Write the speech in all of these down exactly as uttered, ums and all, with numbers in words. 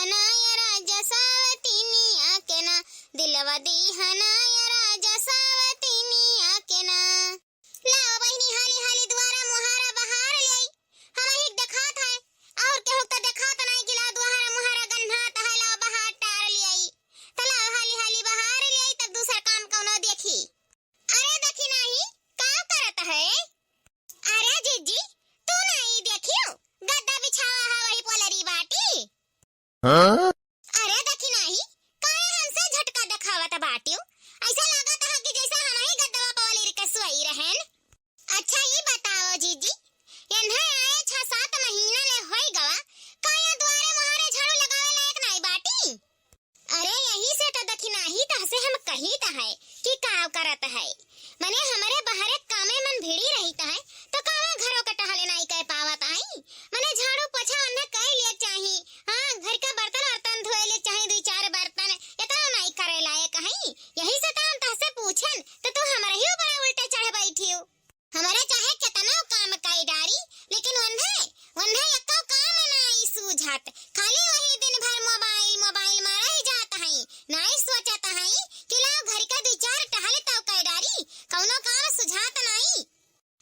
ना या राजा सावतिनिया के ना, दिलवा दीहा ना या राजा सावतिनिया के ना। लाओ बहिनी, हाली हाली दुआरा मुहारा बहार ल्याई। हमही के देखात है, और केहू के त देखात नाई कि लाओ दुआरा मुहारा गन्हात है, लाओ बहार टार ल्याई। त लाओ हाली हाली बहार ल्याई, तब दूसर काम कौनो देखी। अरे देखी नाही, का करत है? अरे जीजी, तू नाही देखियो, गद्दा बिछावा है वही पोलरी बाटी। हाँ? अरे देखी नाही, काहे हमसे झटका देखावत बाटियो? ऐसा लागत है कि जैसे हमही गद्दवा पवली के सोई रहेन। अच्छा ई बताओ जीजी, एन्हे आए छह सात महीना ले होई गवा, का या दुआरे मुहारे झाड़ू लगावे लायक नाही बाटी? अरे यही से तो देखी नाही तहसे हम कही त है कि का करत है, मने हमरे बहरे कामे मन भिड़ी रहित है, तो कावा घरो के टहले नाही कह पावत आई। मने झाड़ू पोछा ओन्हे कह लिए चाही, हाँ, घर का बर्तन वर्तन धोए ले चाही, दुई चार बर्तन, इतना नाही करे लायक है। यही से तो हम तहसे पूछन, तो तू हमरे ही ऊपर उल्टे चढ़ बैठियो। हमरे चाहे केतनो काम कई डारी, लेकिन ओन्हे, ओन्हे एक्को काम नाई सूझत। खाली वही दिन भर मोबाइल, मोबाइल में रह जात हई, नाई सोचत हई कि लाओ घर के दुई चार टहल तौ कई डारी, कौनो काम सुझात नाई।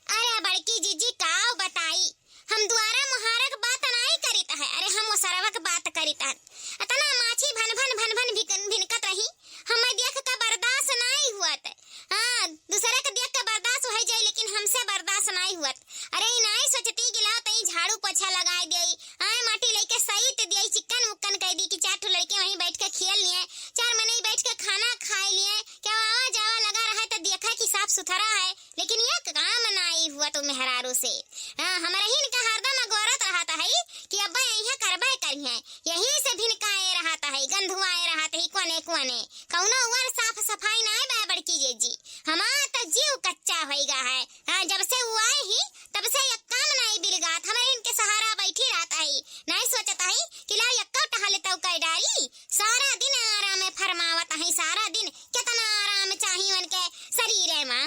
अरे बड़की जीजी काव बताई, हम दुआरा मुहारक बात नाई करित है, अरे हम ओसरवक बात करित है। अतना माछी भन भन भन भन भिकन-, भिनकत रही, हमें देख के बर्दाश्त नाई हुअत। हाँ, दूसरे के देख के बर्दाश्त होइ जाई, लेकिन हमसे बर्दाश्त नाई हुअत। अरे ई नाई सोचती कि लाओ तई झाड़ू पोछा लगाए देई, आए माटी लेके सहित देई, चिक्कन मुक्कन कह दी कि चार ठो लड़के वहीं बैठ के खेल लिए, चार मनई बैठ के खाना खाए लिए, क्या आवा जावा लगा रहा है तो देखा कि साफ सुथरा है, लेकिन ये काम नाई हुआ तो मेहरारू से। हाँ, हमरहिन के हरदम अगोरत रहत है कि अब्बे अइहें करबे करिहें, यही से भिनकाए रहत है, गंधुआए रहत है कोने कोने। कौनो उअर साफ सफाई नाई बा बड़की जीजी। हमार त जीव कच्चा होइगा है। हाँ, जब से उ आए ही, तब से एक काम नाई बिलगात, हमरहिन के सहारा बैठी रहत है। नाई सोचत है कि ला यक्का टहल तौ कई डारी। सारा दिन आराम फरमावत है, सारा दिन। केतना आराम चाही उनके शरीरे मा।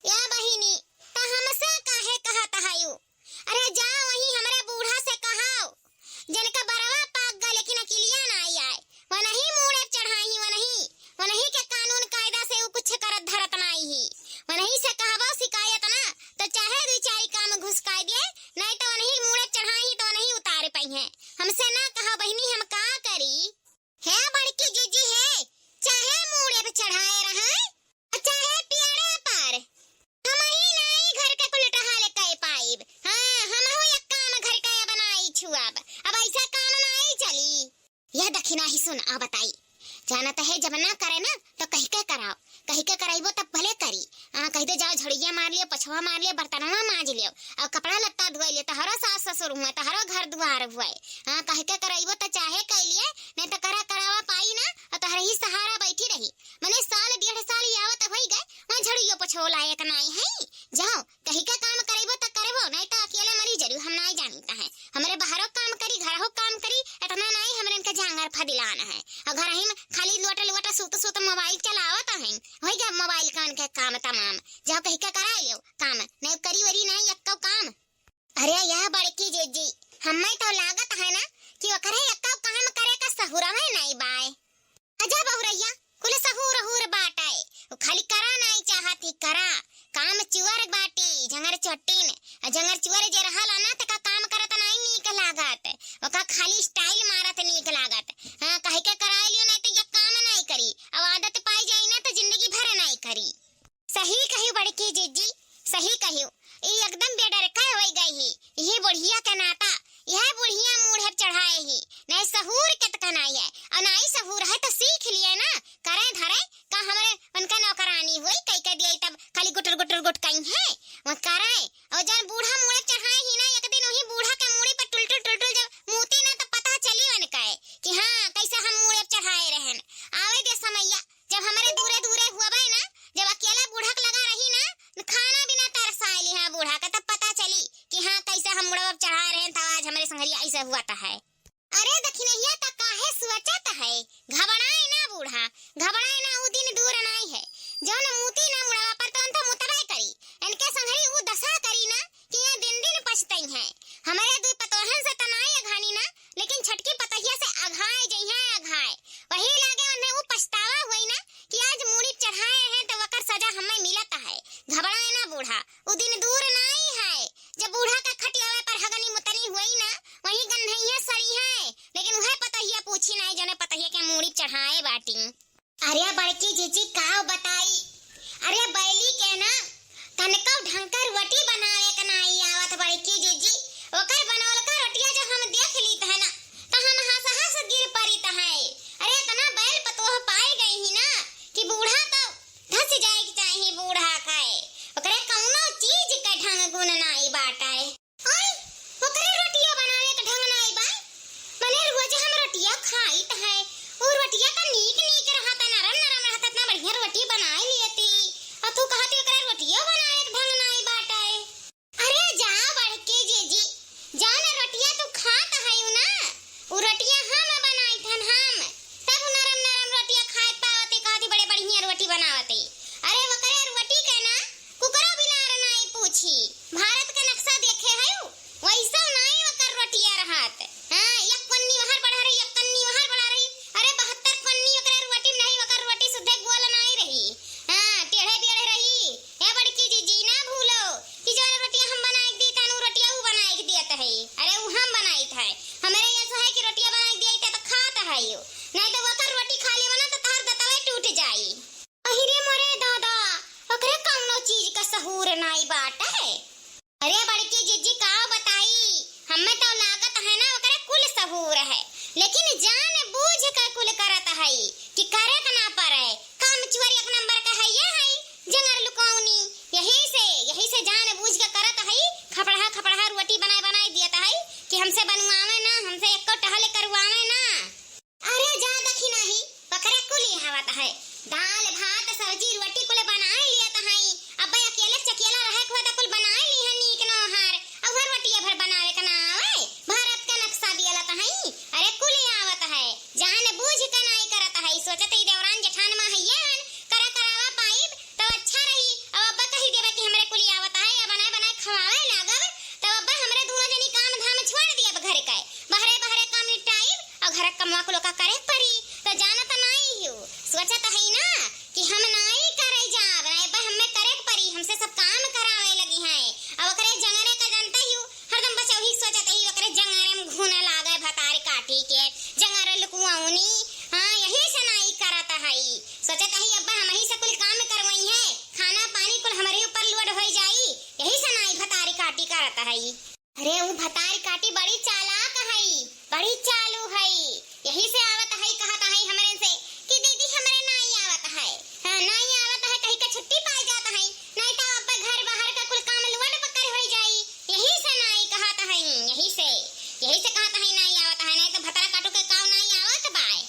या बहिनी, त हमसे काहे कहत हयू? अरे जा वही हमरे बूढ़ा से कहाओ, जिनका बरवा पाक गा लेकिन अकिलिया नाई आए। वनही मूड़े चढ़ाई ही, वनही, वनही के कानून कायदा से उ कुछ करत धरत नाई ही। वनही से कहबो शिकायत ना, तो चाहे दुई चारी काम घुसकाई दिए, नाई तो वनही मूड़े चढ़ाई ही तो वनही उतार पइहें। हमसे ना कहा बहिनी, हम का करी? हे बड़की जीजी हे, चाहे मूड़े पे चढ़ाए रहे, चाहे पेड़े पर, हमही नाई घर के कुल टहल कइ पाइब। हाँ, हमहू एक काम घर के अब नाई छुअब। अब ऐसा काम नाई चली। यह दखिना ही सुन, आ बताई। जानत है जब ना करे ना, तो कहि के कराओ। कहि के कराइबो तब भले करी। हाँ, कहि दे जाओ झड़िया मार लियो, पोछवा मार लियो, बर्तनवा माज लियो, और कपड़ा लत्ता धोए लियो, तोहरो सास ससुर हुए, तोहरो घर दुआर हुए। हाँ, कहि के कराइबो तो चाहे कइ लिए, नहीं तो करा करावा पाई ना, और तोहरे ही सहारा बैठी रही। मने साल डेढ़ साल ही आवत होई गए, वहाँ झड़ियो पोछो लायक नाई है। जाओ, कहि के काम करेबो त करेबो, नहीं तो अकेले मरी जरू, हम नाई जानित है। हमरे बाहरो काम करी, घरहो काम करी, इतना नाई हमरे इनके जांगर फदिलान है। और घर ही में खाली लोटा लोटा सूत सूत मोबाइल चलावत है। होई गया मोबाइल कान के काम तमाम। जाओ कहि के कराए लियो काम, नहीं करी वरी नाई एक्को काम। अरे यह बड़की जीजी, हम्मे तो लागत है ना कि ओकरे एक्को काम करे का सहुरवे नाई बाय। अजा बहुरैया, कुल सहूर हूर बाटे। उ खाली करा नाई चाहत ही, करा। काम चुअर बाटी, झंगर चोटिन। आ झंगर चुअर जे रहल ना, तेका काम करत नाई नीक लागत। ओका खाली style मारत नीक लागत। हाँ, कहि के कराए लियो, नाई तो ये काम नाई करी। अब आदत पाई जाई ना, तो जिंदगी भर नाई करी। सही कहियो बड़की जीजी, सही कहियो। ई एकदम बेडरका होई गई ही। यही बुढ़िया के नाता, यह बुढ़िया मूड़े पे चढ़ाए ही। नहीं सहूर के तक नाई है, और नाई सहूर है तो सीख लिए ना, करे धरे, का हमरे उनका नौकरानी हुई, कई के दिए तब खाली गुटर गुटर गुटकई है, वो करे। और जन बूढ़ा मूड़े पे चढ़ाए ही ना, एक दिन वही बूढ़ा के मूड़ी पर टुलटुल टुलटुल जब मूती ना, तो पता चली उनका कि हाँ, कैसे हम मूड़े पे चढ़ाए रहन। आवे दे समैया, जब हमरे दूरे दूरे हुआ बाय ना, जब अकेला बूढ़ा के लगा रही ना, खाना बिना तरसाए ली हाँ बूढ़ा का, तब पता चली कि हाँ, कैसे हम मुड़वा चढ़ा रहे हैं, तो आज हमरे संगरिया ऐसे हुआ तो है। अरे दखिनहिया तो काहे सोचत है, घबराए ना बूढ़ा, घबराए ना, उ दिन दूर नाई है। जौन मूती ना मुड़वा पर, तौन तो मुतबे करी। इनके संगरी उ दशा करी ना कि ये दिन दिन पछतई हैं। हमरे दुई पतोहन से तनाई अघानी ना, लेकिन छटकी पतहिया से अघाए पतहिया के मूड़ी चढ़ाए बाटी। अरे बड़की जिज्जी, काव बताई, अरे बैली के ना तनको ढंग का रोटी बनावे के नाई आवत बड़की जिज्जी। ओकर बनौल का रोटिया जो हम देख लीत है ना, तो हम हंस हंस गिर पड़ीत है। अरे इतना बैल पतोह पाई गई ही ना कि बूढ़ा तो धस जाए के चाही बूढ़ा खाए, ओकरे कौनो चीज के ढंग गुण नाई बाटे। ओए, ओकरे रोटिया बनावे के ढंग नाई बा। मने रोज हम रोटिया खाइत है, उ रोटिया त नीक नीक रहत, नरम नरम रहत, इतना बढ़िया रोटी बनाई लेती, और तू कहती ओकरे रोटिया बनावे के ढंग नाई बाटे। अरे जा बड़की जिज्जी, जा ना, रोटिया तू खात हयू ना, उ रोटिया हम बनाइत हन हम, तब उ नरम नरम रोटिया खाए पावती, कहती बड़े बढ़िया रोटी बनावती। अरे ओकरे रोटी के ना कुकरो बिलार नाई पूछी। भारत के नक्शा देखे हयू, वैसा नाई ओकर रोटिया रहत। हाँ, एक कन्नी वहर बढ़ा रही, एक कन्नी वहर बढ़ा रही। अरे बहत्तर कन्नी ओकरे रोटी में रही, ओकर रोटी सुद्धे गोल नाई रही। हाँ, टेढ़े बेढ़े रही। ए बड़की जिज्जी, ना भूलो कि जौन रोटिया हम बनाए के दी तहन, उ रोटिया उ बनाए के दियत है। अरे उ हम बनाइत है। हमरे ये सो है कि रोटिया बनाए के दिया त खात है यो। नहीं तो ओकर रोटी खा लेवा ना तो तहर दतवे टूट जाई। अहिरे मोरे दादा, ओकरे कौनो चीज का सहूर नाई बाटे। अरे बड़की जिज्जी, का बताई, हमें तो लागत है ना ओकरे कुल सहूर है, लेकिन जान बूझ के कुल करत है कि करे के ना पड़े। काम चोर एक नंबर का है, ये है जंगर लुकौनी। यही से, यही से जान बूझ के करत है, खपड़हा खपड़हा रोटी बनाए बनाए दियत है कि हमसे बनवावे ना, हमसे एको टहल करवावे ना। अरे जा देखी नाही, ओकरे कुल आवत है। दाल, भात, सब्जी, रोटी कुल बनाए लियत है। अब अकेले चकेला रहे के होता कुल बनाए ली है नीक नोहर। अब हर रोटिया भर बनावे के ना आवे। भारत के नक्शा दियलत है। अरे कुल आवत है। जान बूझ के नाई करत है। सोचत ही देवरान जेठान मा हइये हन, करा करावा पाइब तब अच्छा रही। अब अब्बा कही देवे कि हमरे कुल आवत है, अब बनाए बनाए खवावे लागब, तब अब्बा हमरे दोनों जनी काम धाम छोड़ दियब घर के। बहरे बहरे काम निपटाइब, और घर के कमवा कुल ओका करे के परी, तो जानत नाई हो, सोचत है ना कि हम नाई करे जाब, नाई बा हमें करे के परी, हमसे सब काम करावे लगी हैं। और ओकरे जंगरे का जानते ही हो, हरदम बस वही सोचत ही, ओकरे जंगरे में घुने लागे भतार काटी के, जंगरे लुकवाउनी। हाँ, यही से नाई करत है, सोचत ही अब्बा हम ही से कुल काम करवाई है, खाना पानी कुल हमरे ऊपर लोड हो जाई, यही से नाई भतारी काटी करत है। अरे उ भतार काटी बड़ी चालाक हई, बड़ी चालू हई, यही से आवत हई, कहत हई हमरे से कि दीदी हमरे नाई आवत है। हाँ, नाई आवत है कही के छुट्टी पाई जात है, नहीं तो अब घर बाहर का कुल काम लुअट पकड़ हो जाई। यही से नाई कहत हई, यही से, यही से कहत हई नाई आवत है, नहीं तो भतार काटू के काम नाई आवत बाय।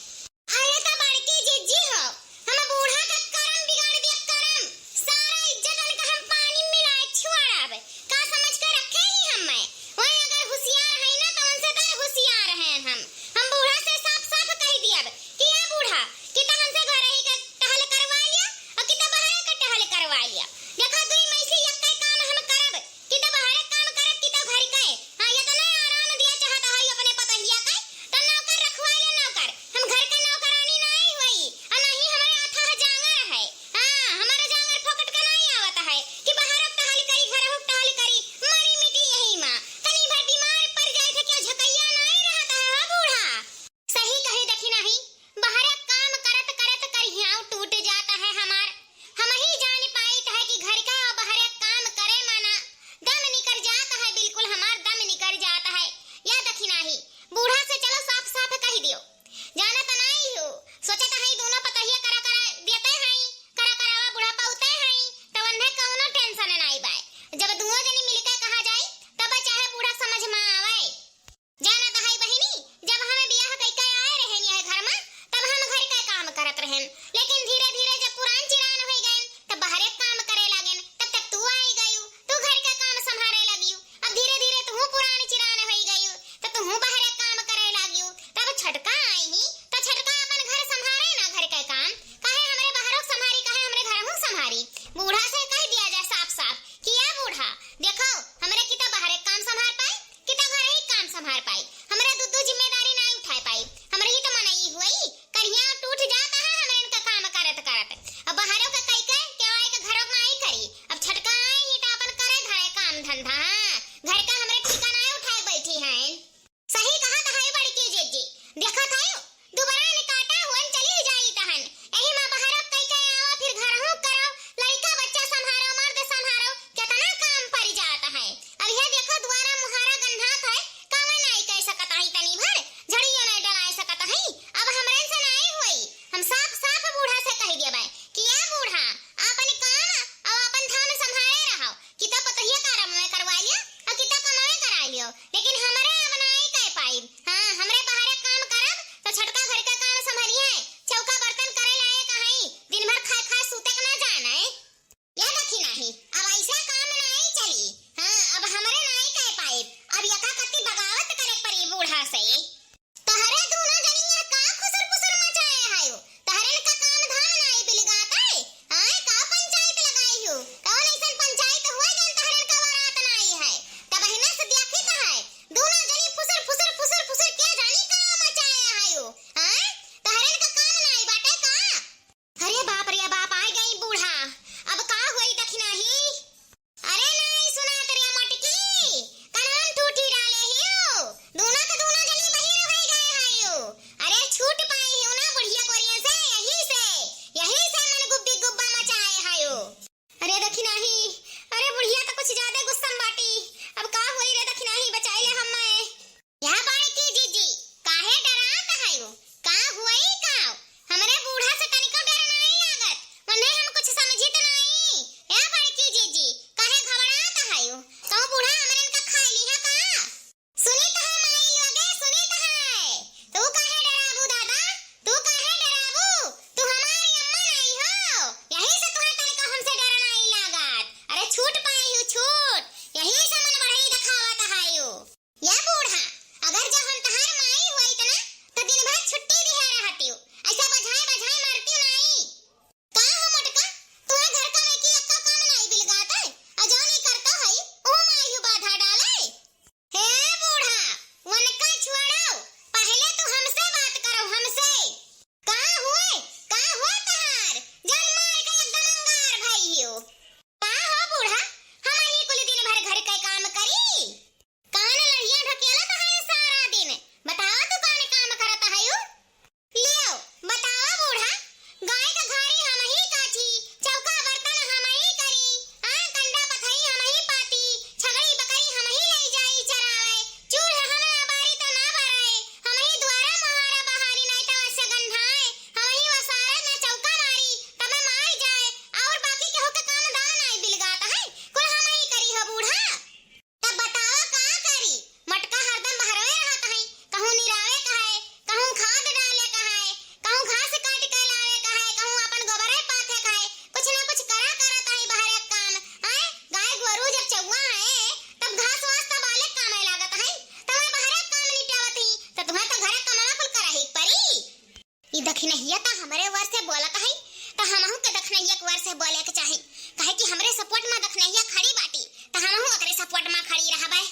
दखिनहिया त हमरे ओर से बोलत है, त हमहू के दखिनहिया के ओर से बोले के चाही, काहे कि हमरे support मा दखिनहिया खड़ी बाटी, त हमहू ओकरे support मा खड़ी रहबै।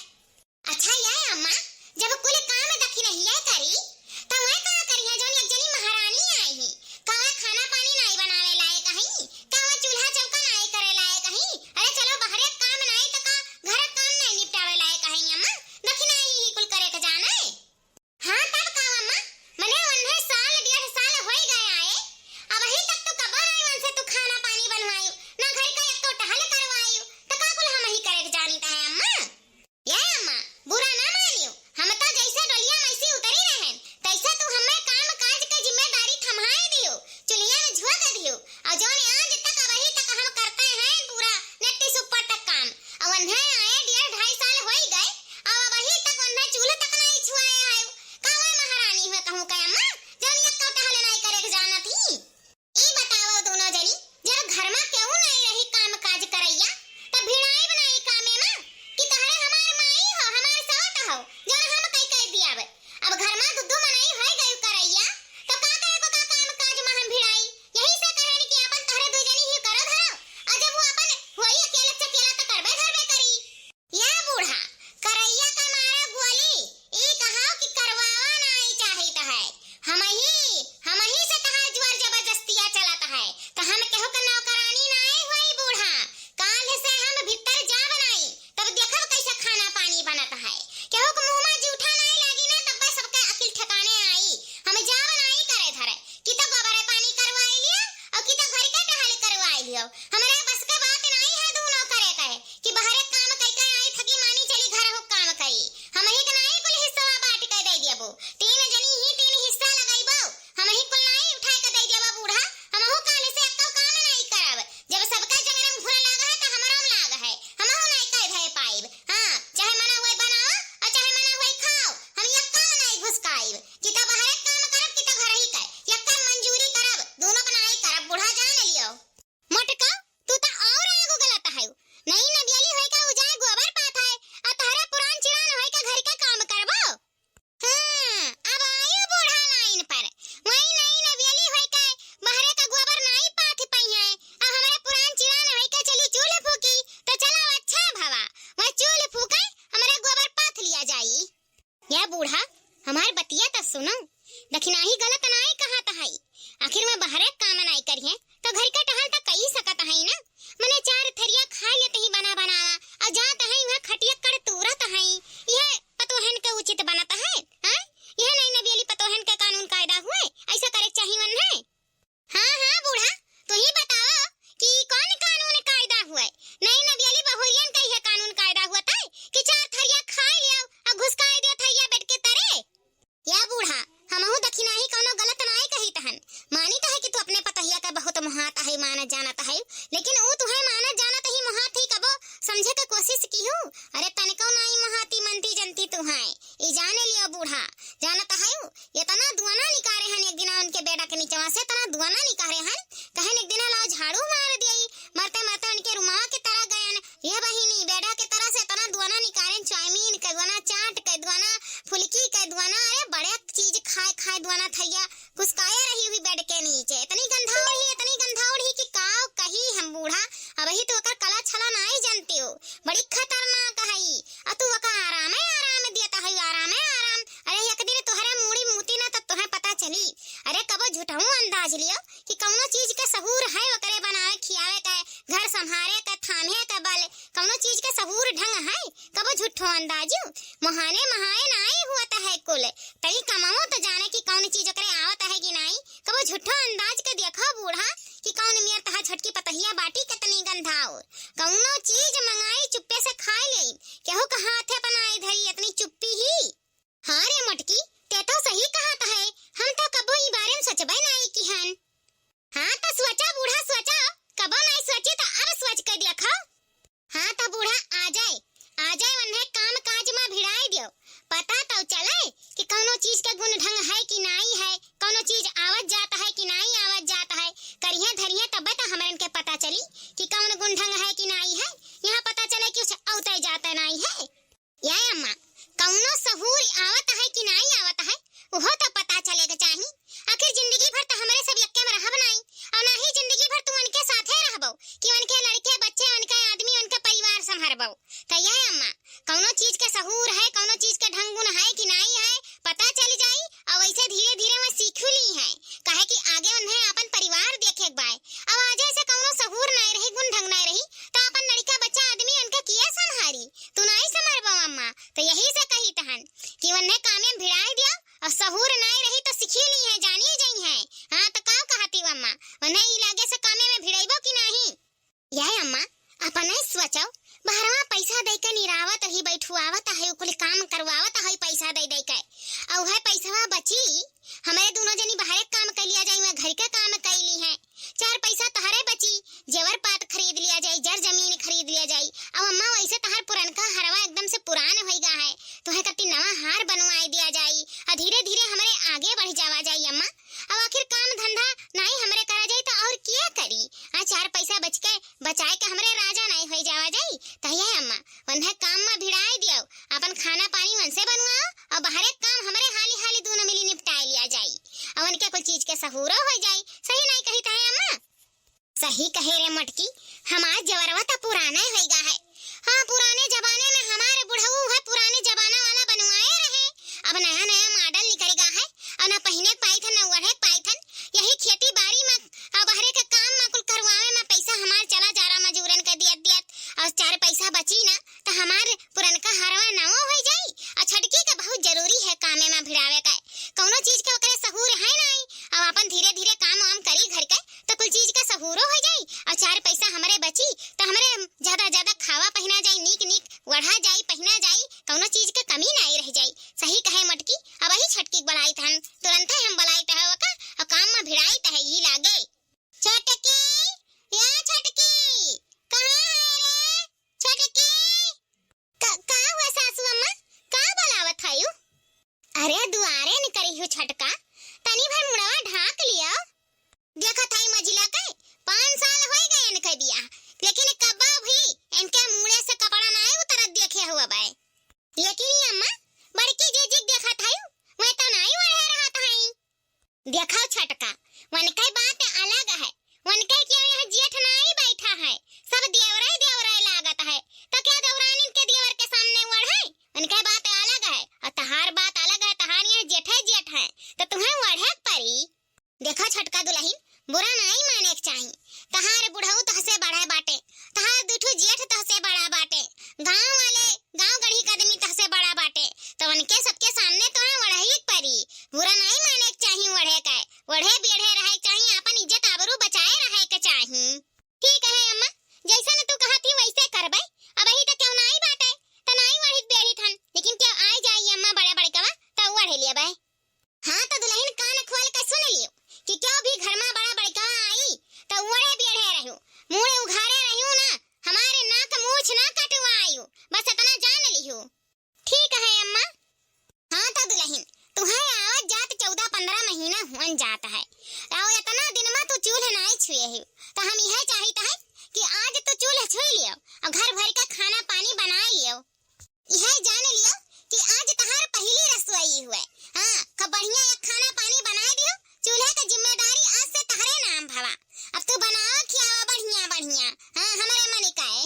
अच्छा ये अम्मा, जब कुल काम दखिनहिया करी, त वह का करिहैं जौन एक जनी महारानी आई ही? का वह खाना पानी नाई बनावे लायक हई? का वह चूल्हा चौका नाई करे लायक हई? अरे चलो बहरे काम नाई त का घर काम नाई निपटावे लायक हई अम्मा? दखिनही ही कुल करे के जानै। हाँ तब का अम्मा, मने ओन्हे साल डेढ़ साल होई गए आए, अबही तक तू कबो नाई उनसे तू खाना पानी बनवायू, ना घर का एक टहल करवायू, त का कुल हमही करे के जानी त है अम्मा? ए अम्मा, बुरा ना मानियो, हम त जैसे डोलिया में से उतरी रहेन, तैसे तू हमें काम काज के जिम्मेदारी थमाए दियो, चुलिया में झोंक दियो, और जौन आज तक अबही तक हम करते हैं पूरा नट्टी सुप्पर तक काम, और उन्हें आए डेढ़ ढाई साल होई गए, और अबही तक उन्हें चूल्ह तक नहीं छुआए आयो। का वह महारानी हुए कहूँ के अम्मा, जौन एक टहल नहीं करे के जानत ही? ई बताओ दोनों जनी, जब घर मा केहू नाई रही काम काज करैया, तब भिड़ाइब नाई कामे मा कि तहरे हमार माई हो, हमार सवत हो, जौन हम कई कई दियाब। अब घर मा दुद्दू मनई होई गई करैया, तब का करे को का काम काज मा हम भिड़ाई? यही से कहेन कि अपन तहरे दू जनी ही करो धरो, और जब वो अपन होई अकेले चकेला त करबे धरबे करी। या बूढ़ा, करैया का मारा गोली, ई कहाव कि करवावा नाई चाहित है। हमही, हमही से तहार जोर जबरदस्तिया चलत है, त हम केहू के नौकरानी नाई होई बूढ़ा। काल से हम भीतर जाब नाई, तब देखब कैसे खाना पानी बनत है। केहू के मुँह मा जूठा नाई लागी ना, तब सबके अकिल ठिकाने आई। हम जाब नाई करे धरे, कि तो गोबरे पानी करवाई लियो, और कि तो घर के टहल करवाई लियो। हमरे बस के बात नाई है दूनो करे के। कि बहरे काम कई के आई थकी मानी चली घर हो काम कई। हमही के नाई कुल हिस्सा बांट के दे देबो। तीन जनी ही तीन हिस्सा लगाइबो। हमही कुल नाई उठाए के दे देबो बूढ़ा। हमहू काल से एक्को काम नाई करब। जब सबका जंगल में घुरे लाग है त हमरो में लाग है। हमहू नाई कई भय पाइब। हाँ, चाहे मना हुए बनाओ और चाहे मना हुए खाओ। हम एक्को नाई घुसकाइब। कि तो बहरे काम करब कि तो घर ही के। एक्को मंजूरी करब। दूनो के नाई करब। बूढ़ा जान लियो। मोटका, तू त और आगू गलत है। नई नबियली होई का उजाय गोबर पात है, आ तहरे पुरान चिरान होई का घर का काम करबो? हाँ, अब आयो बूढ़ा लाइन पर। वही नई नबियली होई का बहरे का गोबर नाई पाथ पई है, अब हमरे पुरान चिरान होई का चली चूल्ह फूकी, तो चलो अच्छा भवा, वह चूल्ह फूके, हमरे गोबर पाथ लिया जाई। या बूढ़ा, हमार बतिया त सुनो। दखिनाही गलत नाई कहत हई। आखिर में बहरे काम नाई करिहे, तो घर के टहल त कई सकत हई ना। मने चार थरिया खाए लेत ही बना बनावा, और जात हई वह खटिया कड़ तूरत हई। यह पतोहन के उचित बनत है, हाँ? यह नई नबियली पतोहन के कानून कायदा हुए, ऐसा करे के चाही वन्हे? हाँ, हाँ, बूढ़ा, तू ही बताओ कि कौन कानून कायदा हुए? नई नबियली बहुरियन का यह कानून कायदा हुआ तय कि चार थरिया खाए लियो और घुसकाए दियो थरिया बेड के तरे। या बूढ़ा, हमहू दखिनाही कौनो गलत नाई कहित हन। मानित है कि तू अपने पतोहिया का बहुत मोहात है, मानत जानत है, लेकिन ऊ तुहे मानत जानत ही मोहात ही कबो समझे के कोशिश किहू? अरे तनिको नाई मोहाती मनती जनती तू है। ई जाने लियो बूढ़ा, जानत है ऊ एतना दुआना निकारे हन एक दिना उनके बेडा के नीचवा से, एतना दुआना निकारे हन, कहन एक दिना लाओ झाड़ू मार दियई, मरते मरते उनके रुमावा के तरा गयन। ये बहिनी, बेडा के तरा से एतना दुआना निकारेन, चाउमीन के दुआना, चाट के दुआना, फुलकी के दुआना, अरे बड़े चीज खाए खाए दुआना थैया घुसकाए रही हुई बेड के नीचे। इतनी गंधाउड़ ही, इतनी गंधाउड़ ही कि काव कही हम बूढ़ा, अबही तो ओकर कला छला नाई जनते हो, बड़ी खतरनाक है। आ तू ओका आरामे आराम देत है, आरामे आराम। अरे एक दिन तोहरे मूड़ी मूती ना तब तोहे पता चली। अरे कबो झूठहू अंदाज लियो कि कौनो चीज के सहूर है ओकरे बनावे खियावे के, घर संभारे के, थामे के बल, कौनो चीज के सहूर ढंग है, कबो झूठो अंदाजू। मोहाने महाए नाई हुआ त है कुल, तनी कमाओ तो जाने कि कौन चीज ओकरे आवत है कि नाई। कबो झूठो अंदाज के देखो बूढ़ा कि कौन मेर तहा छोटकी पतहिया बाटी कितनी गंधाओ। कौनो चीज मंगाई चुप्पे से खाए लेई, केहू का हाथे बनाए धरी इतनी चुप्पी ही। हाँ रे मोटकी, ते तो सही कहत है, हम तो कबो ई बारे में सोचबे नाई किहन। हाँ तो सोचा बूढ़ा सोचा, कबो नाई सोची तो अब सोच के देखो। हाँ तो बूढ़ा आ जाए, आ जाए उन्हें काम काज में भिड़ाई दियो, पता तो चले कि कौनो चीज के गुण ढंग है कि नाई है, कौनो चीज आवत जात है कि नाई आवत जात है, करिहे धरिहे तब तो हमरन के पता चली कि कौन गुण ढंग है कि नाई है, यहाँ पता चले कि कुछ औते जाते नाई है। या अम्मा, कौनो सहूर आवत है कि नाई आवत है, उहो तो पता चले के चाही। आखिर जिंदगी भर तो चीज के सहूरो होइ जाई। सही नाहीं कहित है अम्मा? सही कहे रे मोटकी, हमार जेवरवा त पुराने होइगा है। हाँ, पुराने जमाने में हमारे बुढ़ऊ है, पुराने जमाना वाला बनवाए रहे। अब नया नया model निकरिगा है, अउर न पहिने क पाइत हन, न ओढ़े क पाइत हन। यही खेती बारी में अउर बहरे के काम में कुल करवावे में पैसा हमार चला जा रहा मजूरन के दियत दियत, अउर चार पैसा बची ना त हमार पुरनका हरवा नवा होइ जाई। अउर छोटकी के बहुत जरूरी है कामे में भिड़ावे का, कउनो चीज के ओकरे सहूर है नाहीं। अब आपन धीरे धीरे काम वाम करी घर के, त कुल चीज के सहूरो होइ जाई, अउर चार पैसा हमरे बची, त हमरे ज्यादा ज्यादा खावा पहिना जाई, नीक नीक ओढ़ा जाई, पहिना जाई, कउनो चीज के कमी नाहीं रह जाई। सही कहे मोटकी, अबही छोटकी के बोलाइत हन, तुरंते हम बोलाइत है ओका, अउर काम में भिड़ाइत है ई लागे। छोटकी, या छोटकी, कहाँ है रे? छोटकी, का, का हुआ सासू अम्मा? का बोलावत हयू? अरे दुआरे निकरी हूँ छोटका, तनी भर मुड़वा ढाक लियो। देखत हई मझिला के, पाँच साल होइ गए इनके बियाह, लेकिन कब्बो भी इनके मुड़े से कपड़ा नाहीं उतरत देखे हुआ बाय। लेकिन ये अम्मा, बड़की जीजी के देखत हई, वह तो नाहीं ओढ़े रहत हई। देखो छोटका, वनके बात अलग है, वनके क्यों यहाँ जेठ नाहीं बैठा है, सब देवरे देवरे लागत है, तो क्या देवरानिन के देवर के सामने ओढ़े? वनके बात अलग है, अउर तहार बात अलग है, तहार यहाँ जेठे जेठ है, तो तुम्हें ओढ़े के परी। देखो छोटका दुलहिन, बुरा नाहीं माने के चाही। तहार बुढ़ऊ तहसे बड़ा बाटे, तहार दुठू जेठ तहसे बड़ा बाटे, गाँव वाले, गाँव गढ़ी के आदमी तहसे बड़ा बाटे, तो उनके सबके सामने तोहे ओढ़ई के परी। बुरा नाहीं माने के चाही ओढ़े के, ओढ़े बेढ़े रहे के चाही, आपन इज्जत आबरू बचाए रहे के चाही। ठीक है अम्मा, जैसन तू कहत ही वैसे करबे। अबही त क्यों नाहीं बाटे, त नाहीं ओढ़ित बेढ़ित हन, लेकिन क्यों आइ जाई अम्मा बड़ा बड़कवा, त ओढ़े लेबे। हाँ, तो दुलहिन कान खोल के सुन लियो कि क्यों भी घर में बड़ा बड़का आई, तो ओढ़े बेढ़े रहियो, मुड़े उघारे रहियो ना, हमारे नाक मूछ ना कटवाइयो, बस इतना जान लियो। ठीक है अम्मा। हाँ, तो दुलहिन, तुहे आवत जात चौदह पन्द्रह महीना हुअन जात है, अउर इतना दिन में तू चूल्ह नाहीं छुए हो, तो हम यह चाहित है कि आज तू चूल्ह छुई लियो अउर घर भर के खाना पानी बनाइ लियो। इहे जान लियो कि आज तहार पहिली रसोई हुए। हाँ, खूब बढ़िया एक खाना पानी बनाइ दियो, चूल्हे के जिम्मेदारी आज से तहरे नाम भवा। अब तू बनावा खियावा बढ़िया बढ़िया। हाँ, हमरे मन का है।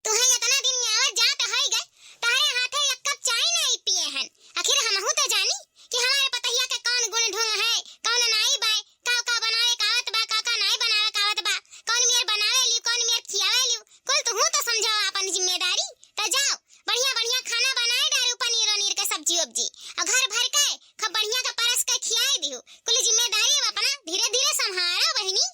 तुहे इतना दिन आवत जात होइ गए, तहरे हाथे एक कप चाय नाहीं पिए हन। आखिर हमहू तो जानी कि हमारे पतहिया के कौन गुण ढंग है, कौन नाहीं बाय, का का बनावे का आवत बा, का का नाहीं बनावे का आवत बा, कौन मेर बनावे लियो, कौन मेर खियावे लियो, कुल तुहू तो समझाओ आपन जिम्मेदारी। तो जाओ, बढ़िया बढ़िया खाना बनाए डारू, पनीर वनीर के सब्जी उब्जी, अउर घर भर के खूब बढ़िया के परस के खियाए दियो। कुल जिम्मेदारी अब अपना धीरे धीरे संभारो बहिनी।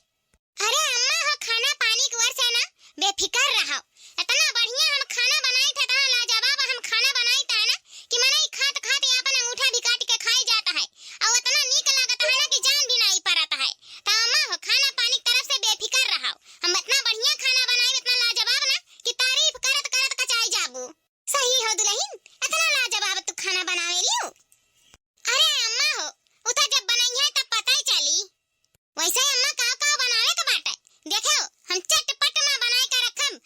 अरे अम्मा हो, खाना पानी के ओर से ना बेफिकर रहो, इतना बढ़िया हम खाना बनाइत है, इतना लाजवाब हम खाना बनाइत है ना कि मनई खात खात ही आपन अंगूठा भी काट के खाई जात है, अउर इतना नीक लागत है ना कि जान भी नाहीं परत है। तो अम्मा हो, खाना पानी के तरफ से बेफिकर रहो, हम इतना बढ़िया खाना बनाइब, इतना लाजवाब ना कि तारीफ करत करत कचाई जाबू। सही हो दुलहिन, इतना लाजवाब तू खाना बनावे लियो। अरे अम्मा हो, उ तो जब बनइहैं तब पता ही चली। वैसे अम्मा का का बनावे के बाटे? देखो, हम चटपट में बनाए के रखम,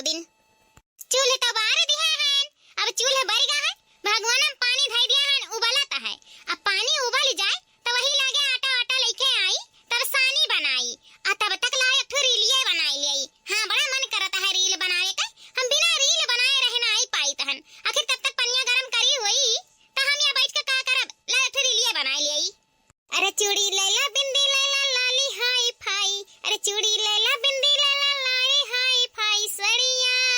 दिन। चूल्ह तो बार दिहे हन, अब चूल्ह बर गा है, भगवान में पानी धइ दिहे हन, उबलत है। अब पानी उबल जाए तो वही लागे आटा वाटा लइके आई, तब सानी बनाई, आ तब तक ला एक ठो रीलिए बनाई लेई। हाँ, बड़ा मन करत है रील बनावे के, हम बिना रील बनाए रह नाहीं पाइत हन। आखिर तब तक पनिया गरम करी होई, त हम यहाँ बैठ के का करब? ला एक ठो रीलिए बनाई लेई। अरे चूड़ी लैला, बिंदी लैला, लाली हाई फाई। अरे चूड़ी लैला, बिंदी लैला, लाली हाई फाई। सड़िया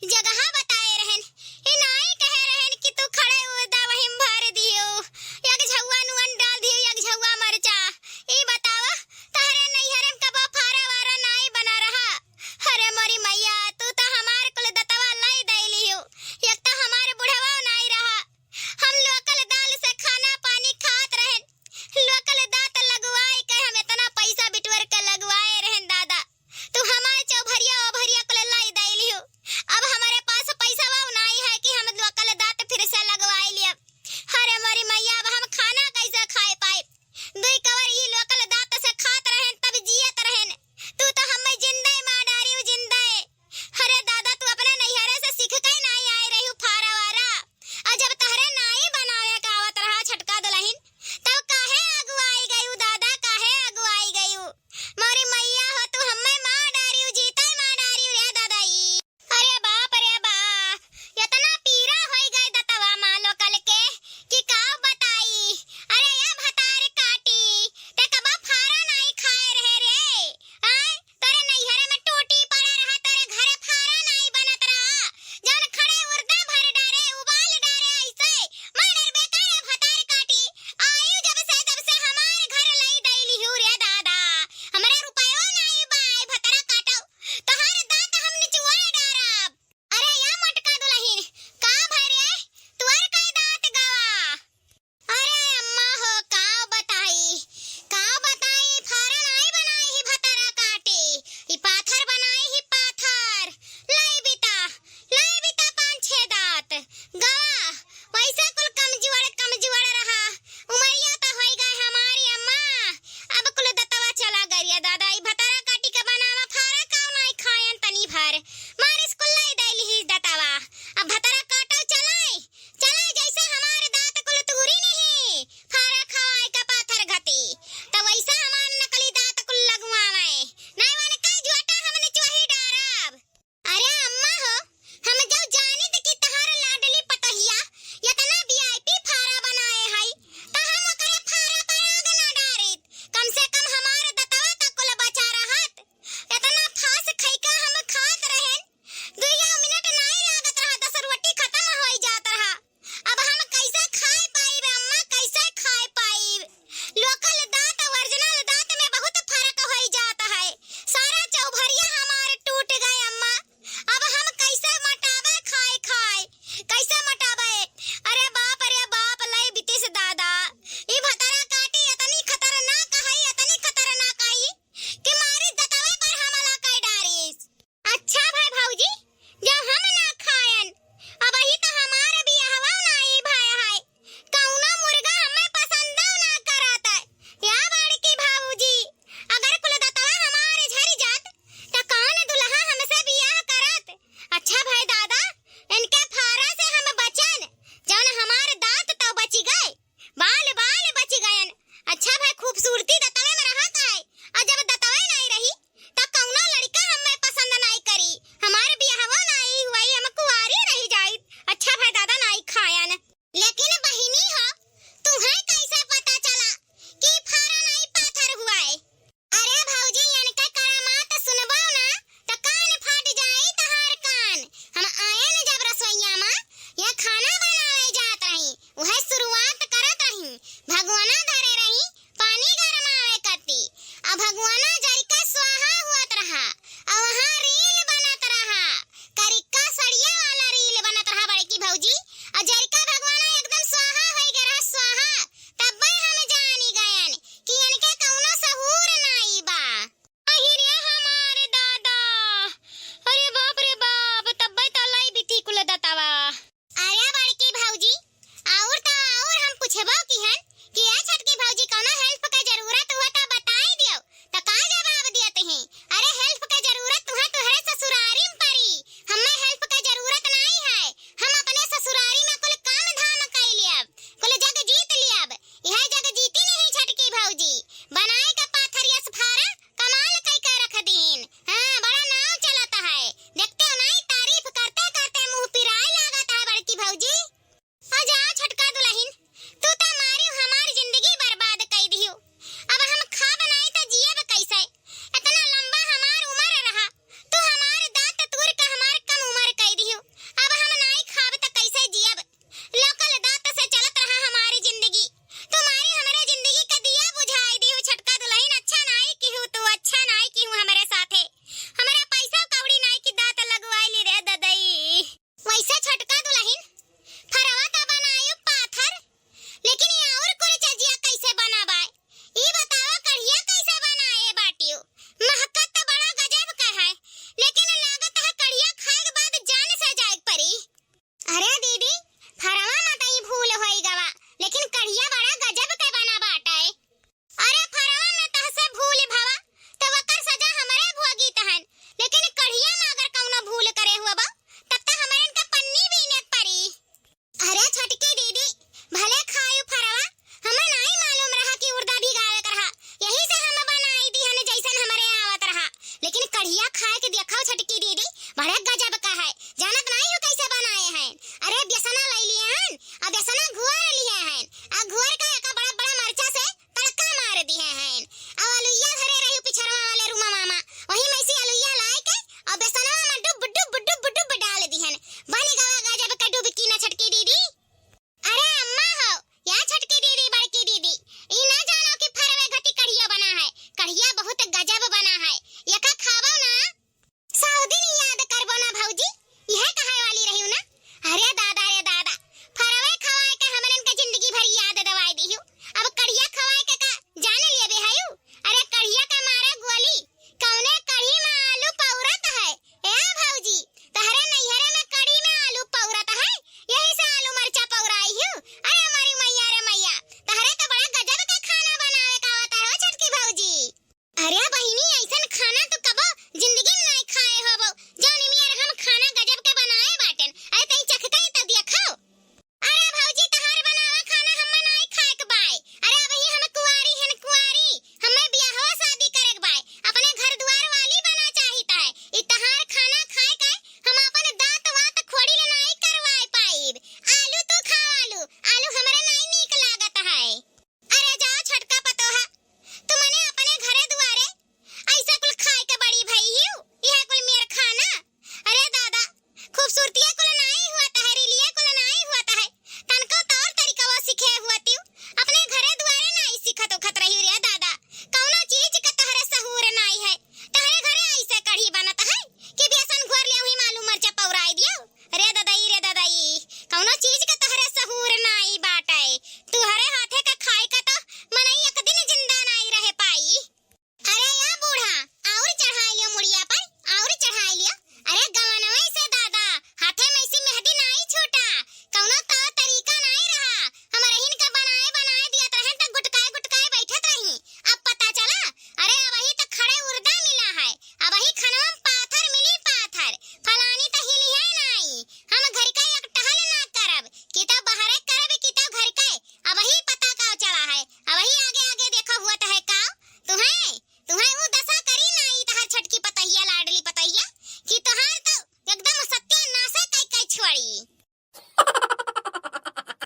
जगह